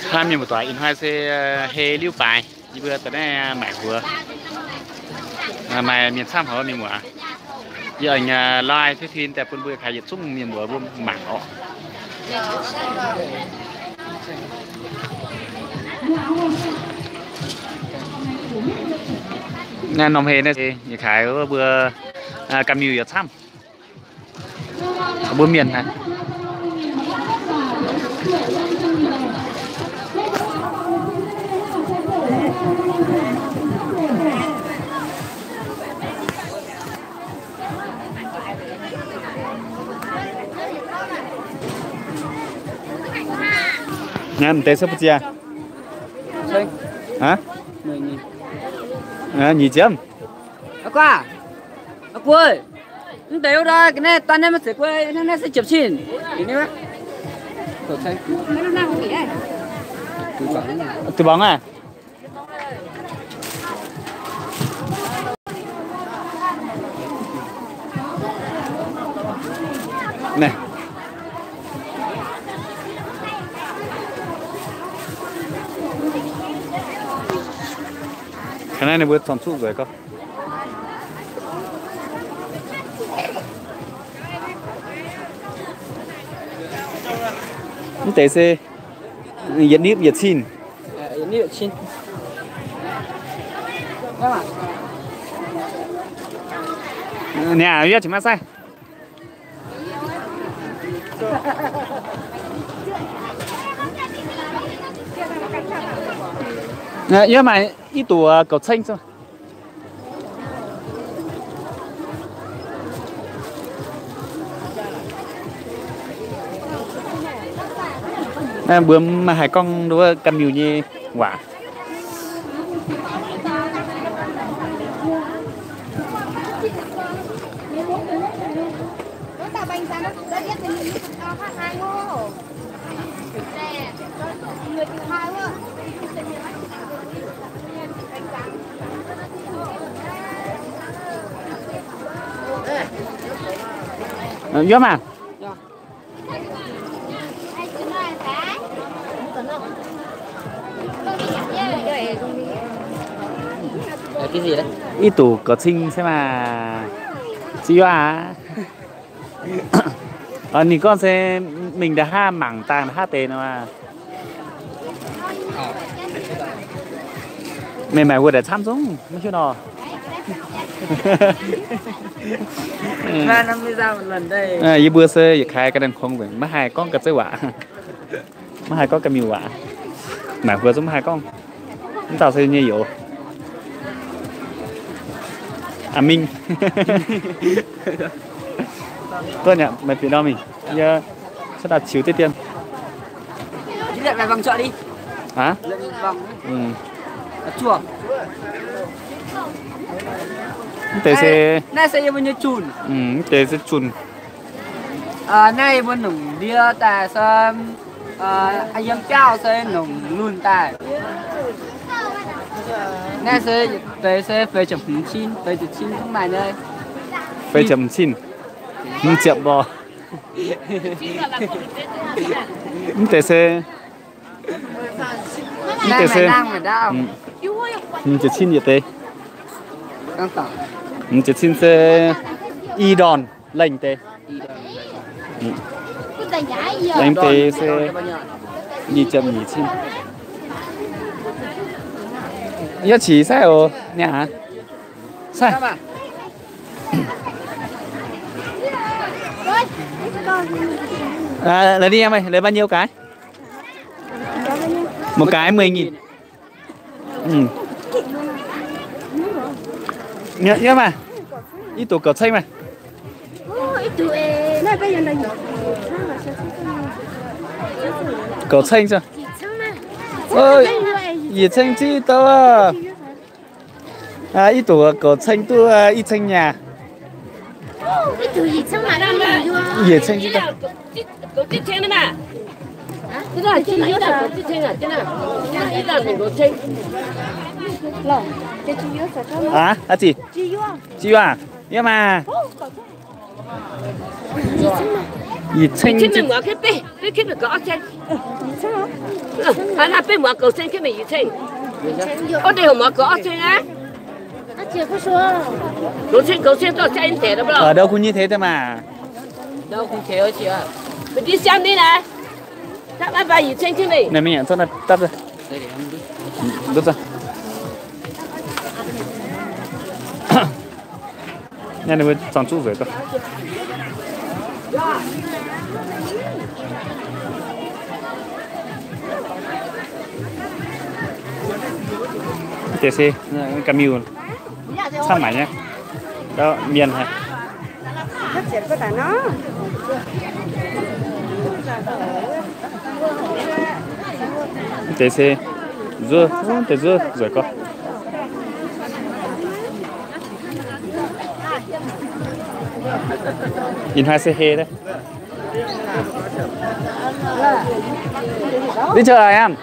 Hnamv mienh muoz-doic, ih hnoi se hei liuv baaix, yie mbuo da'naaiv maaic huox, maaih mienh camv haic mienh muoz. Yie aengx laaih fiev fin daaih bun mbuo kaaix yietc zungv mienh muoz mbuo mangc orqc. Naaiv norm hei naaiv se yietc kaaix mbuo ganh miuc yaac camv. Mbuo mienh naaiv. Naaiv deix se mbuo ziangh. Aa? Nyic ziepc. Aa guoqv, aa guoqv, mv deix wuov ndau ga'naaiv daan naaiv maiv zeiz guoqv, naaiv naaiv se ziepc cin. Deix bangc aav. Naaiv, ga'naaiv ninh mbuo zornc zuqv nzueic gorngv. Mv deix se yietc nipv yietc cin. Niaa, yie cingx maaih sai. Yie maaih i duqv gauh ceng. Mbuo maiv haih gorngv nduov ganh miuc nyei waac. Yom maah. Ih duqv gauh cing se maah. Ziv yuov aqv. Ninh gorngv se mingh nda'haav mangc dangh nda'haav deix nor. Meih maaic wuov daaih camv zungv maiv hiuv nor. Yie mbuo se yietc kaaix ga'naaiv kongx nzengc, maiv haih gorngv ga'zeiv waac, maiv haih gorngv ga'miuc waac. Maaic wuov zungv maiv haih gorngv. Mv dauh se nyei youz. Aa mingh. Duqv nyei, meih bieqc nor mingh. Yie cuotv daaih ziux diqv dien. Aa? Mv deix se, mv deix se zunh. Naaiv yie mbuo nongc ndie daaih se, yiem biauv se nongc lunh daaih. Naaiv se deix se feix ziepc hmz cin, feix ziepc cin mv maaih nyei. Feix ziepc hmz cin, hmz ziepc lorh. Mv deix se, mv deix se, hmz ziepc cin yietc deix. Hmz ziepc cin se i ndorn lengh deix. Lengh deix se nyic ziepc nyic cin. Yie qiex sai oc, niaa. Sai. Lei ni, lei bao nhiêu cái? Một cái mười nghìn. Yie maah, ih duqv gauh ceng maah. Gauh ceng se. Yietc ceng ziqv douh. Ih duqv gauh ceng duqv ih ceng nyaah. Yietc ceng ziqv douh. Aa, aa zic, ziqv yuov, yie maah. Yietc ceng. Ceng meih muangx, beiv, beiv muangx goux orv ceng. Aa, beiv muangx goux ceng, ceng meih yietc ceng. Orv deix heuc muangx goux orv ceng aqv. Goux ceng, goux ceng dorh jaa yiem deix. Ndau kuv nyei teix daaih maah. Ndau kuv teix oc. Mv div siang ni naaiv. Dapv maiv baac yietc ceng ceng meih. Naaiv ninh mbuo zorng zuqv nzueic gorngv. Deix se ga'miuh camv maaic nyei, ndau mienh haic. Mv deix se nzuov, deix nzuov nzueic gorngv. Ih hnoi se heh daaih. Dih caux a'hneiv.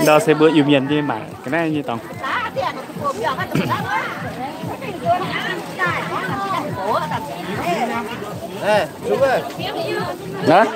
Ndau se mbuo Iu-Mienh nyei maaic ga'naaiv nyei dorngx. Naaiv.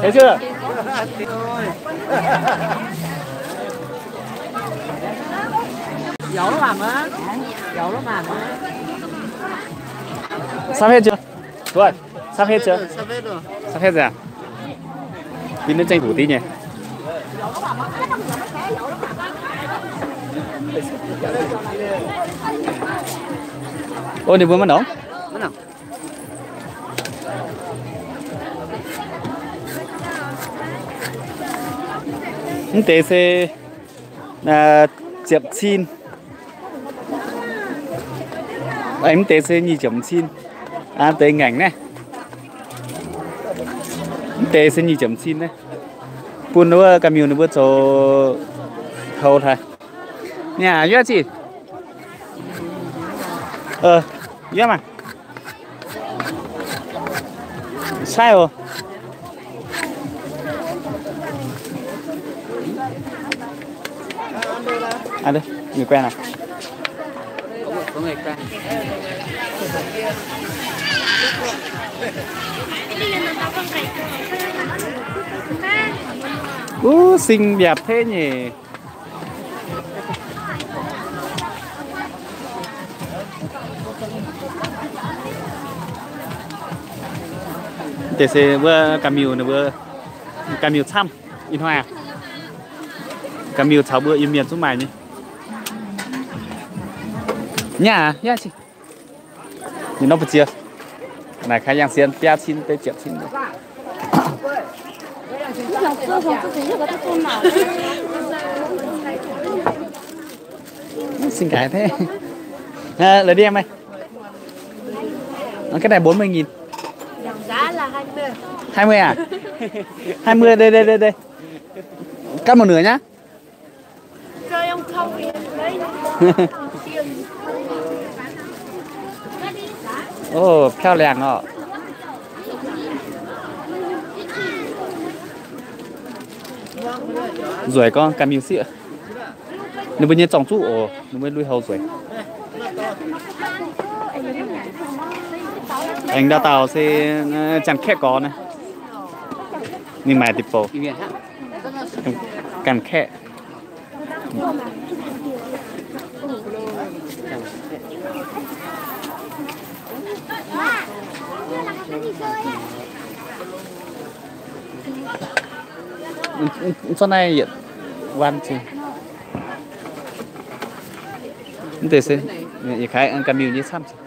Thấy chưa? Sắp hết chưa? Chú ơi, sắp hết chưa? Sắp hết rồi. Sắp hết rồi à? Binh nó tranh thủ tí nhỉ? Ôi, ninh mbuo mv nongx. Mv deix se ziepc cin. Mv deix se nyic ziepc cin. Deix ngaengc naaiv. Mv deix se nyic ziepc cin naaiv. Bun wuov ga'miuh ninh mbuo zoux hou hlaax. Niaa, yuov zic. Yuov maah. Sai oc. Ú, xinh đẹp thế nhỉ. Deix se wuov ga'miuh ninh mbuo, ga'miuh camv ih hnoi aqv. Ga'miuh caux mbuo Iu-Mienh zungv maaih nyei. Nyaah, nyaah cih. Ninh nor mbu'ziex. Naaic kaaix yangh sien biaa cin deix ziepc cin. Xinh gái thế. Lấy đi em ơi. Cái này bốn mươi nghìn. Hai mươi à? Hai mươi, đây, đây, đây, đây. Cắt một nửa nhá. Ồ, 漂亮哦. Nzueic gorngv ganh miuc sieqv. Ninh mbuo nyei zorng zuqv oc, ninh mbuo lui-houx nzueic. Aengx ndau dauh se Janx-Kaeqv gorx naaiv. Ninh maaih deic-bouc Janx-Kaeqv. Zorqv naaiv yietc waan cingx. Mv deix se yietc kaaix ganh miuc nyei camv cingx.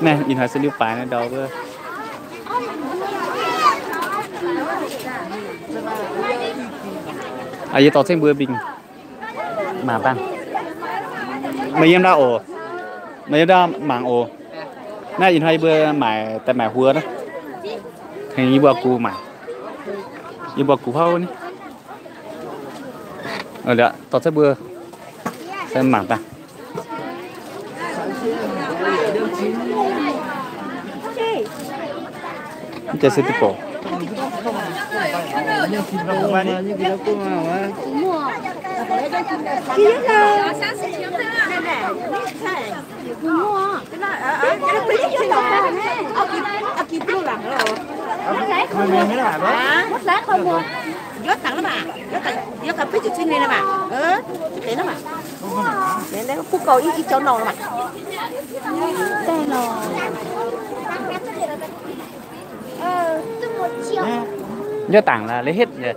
Naaiv ih hnoi se liuz baaix naaiv ndau wuov. Aa, yie dorh ceng mbuo mbing mangc dangh. Meih yiem ndau oc. Meih yiem ndau mangc oc. Naaiv ih hnoi yie mbuo maaic daaih maaic huox naaiv. Tengx yie mbuo gux maaic. Yie mbuo gux hauv ni. Dorh cuotv mbuo mangc daaih. Mv jai se duqv borqc. Njoh dangc la'leiz hetv nyei.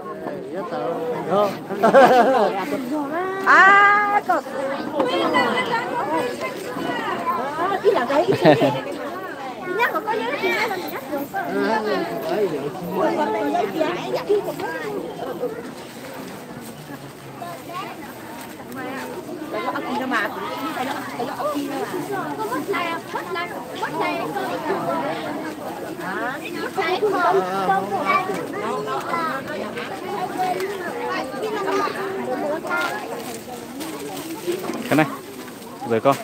Kang naaiv, nzueic gorngv.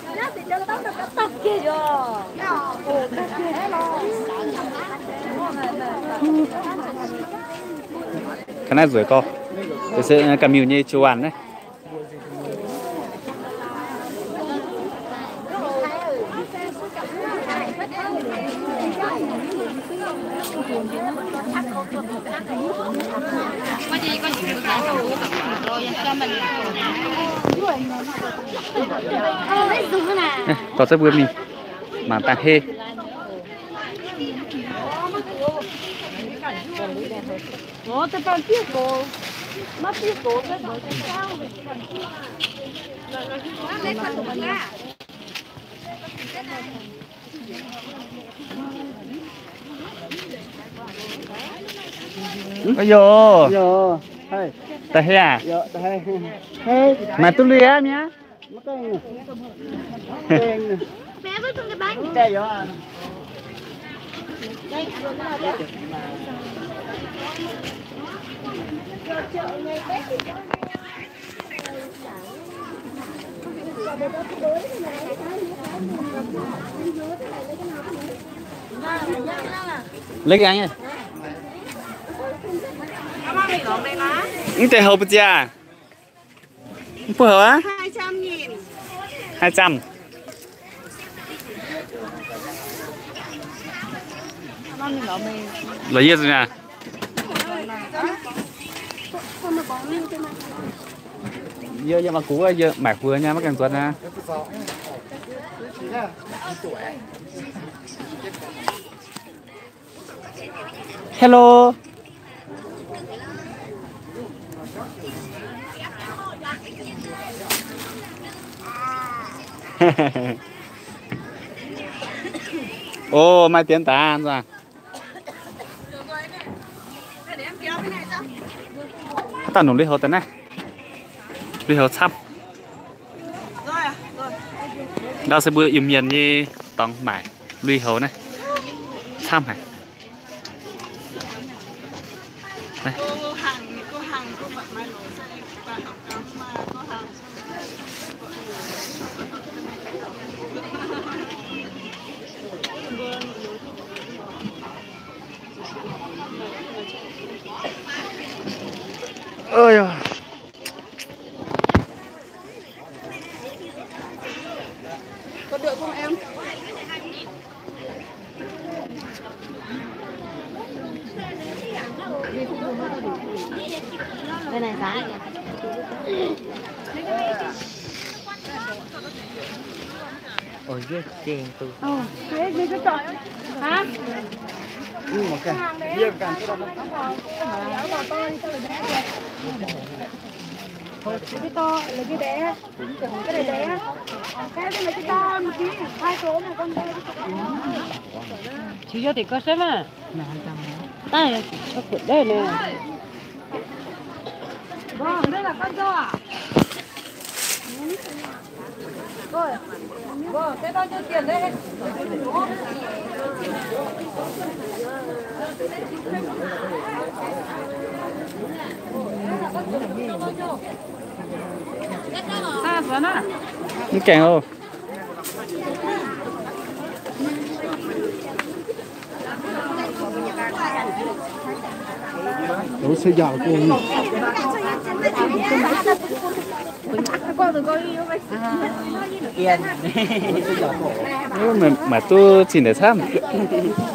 Kang naaiv nzueic gorngv. Se ga'miuh nyei jiu-waanh naaiv. Dorh cuotv mbuo mingh mangc dangh heh. Ov, da'heh aac? Maaih duqv lui aqv mi'aqv. Lấy cái ăn nhé. Mv deix houc ba'zia? Mv baac houc aqv? Hai trăm. Lorz yie zuqc naaic. Yie, yie maaih gux, yie maaic huox nyei, maiv gaengh nzuonx aqv. Hello. Ov, maaih dienx daaih nzuonx. Daaih nongc lui-houx daaih naaiv. Lui-houx camv. Ndau se mbuo Iu-Mienh nyei dorngx maaic lui-houx naaiv. Camv haic. Có được không em? Cái này giá. Ôi, giết chèn tu. Ồ, thế thì cứ chọn. Hả? Ừ, một cái. Cái to, lấy cái bé. Cái này bé. Cái này cái to một tí, hai số mà con. Chỉ cho để con xem à. Đây, cho cuộn đây này. Vâng, đây là con to à? Mv gaengh oc. Maiv duqv zinh ndaangc camv.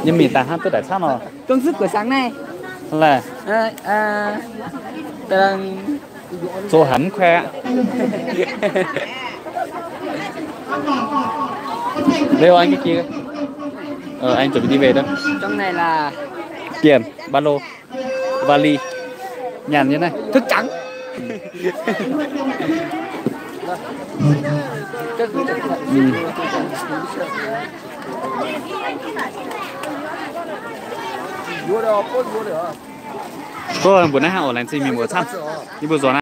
Yie mingh daaih hnangv duqv ndaangc camv nor. Dongh zungv guoqv sangx naaiv. Laeh. Zoux haic mv kuaeqv aqv. Liuz anh cái kia. Ờ, anh chuẩn bị đi về đó. Trong này là tiền, ba lô, vali. Nyanc như này. Thức trắng. Ừ. Có mbuo naaiv hnangv oc, laengz zingh mienh muoz camv. Yie mbuo nzuonx aqv.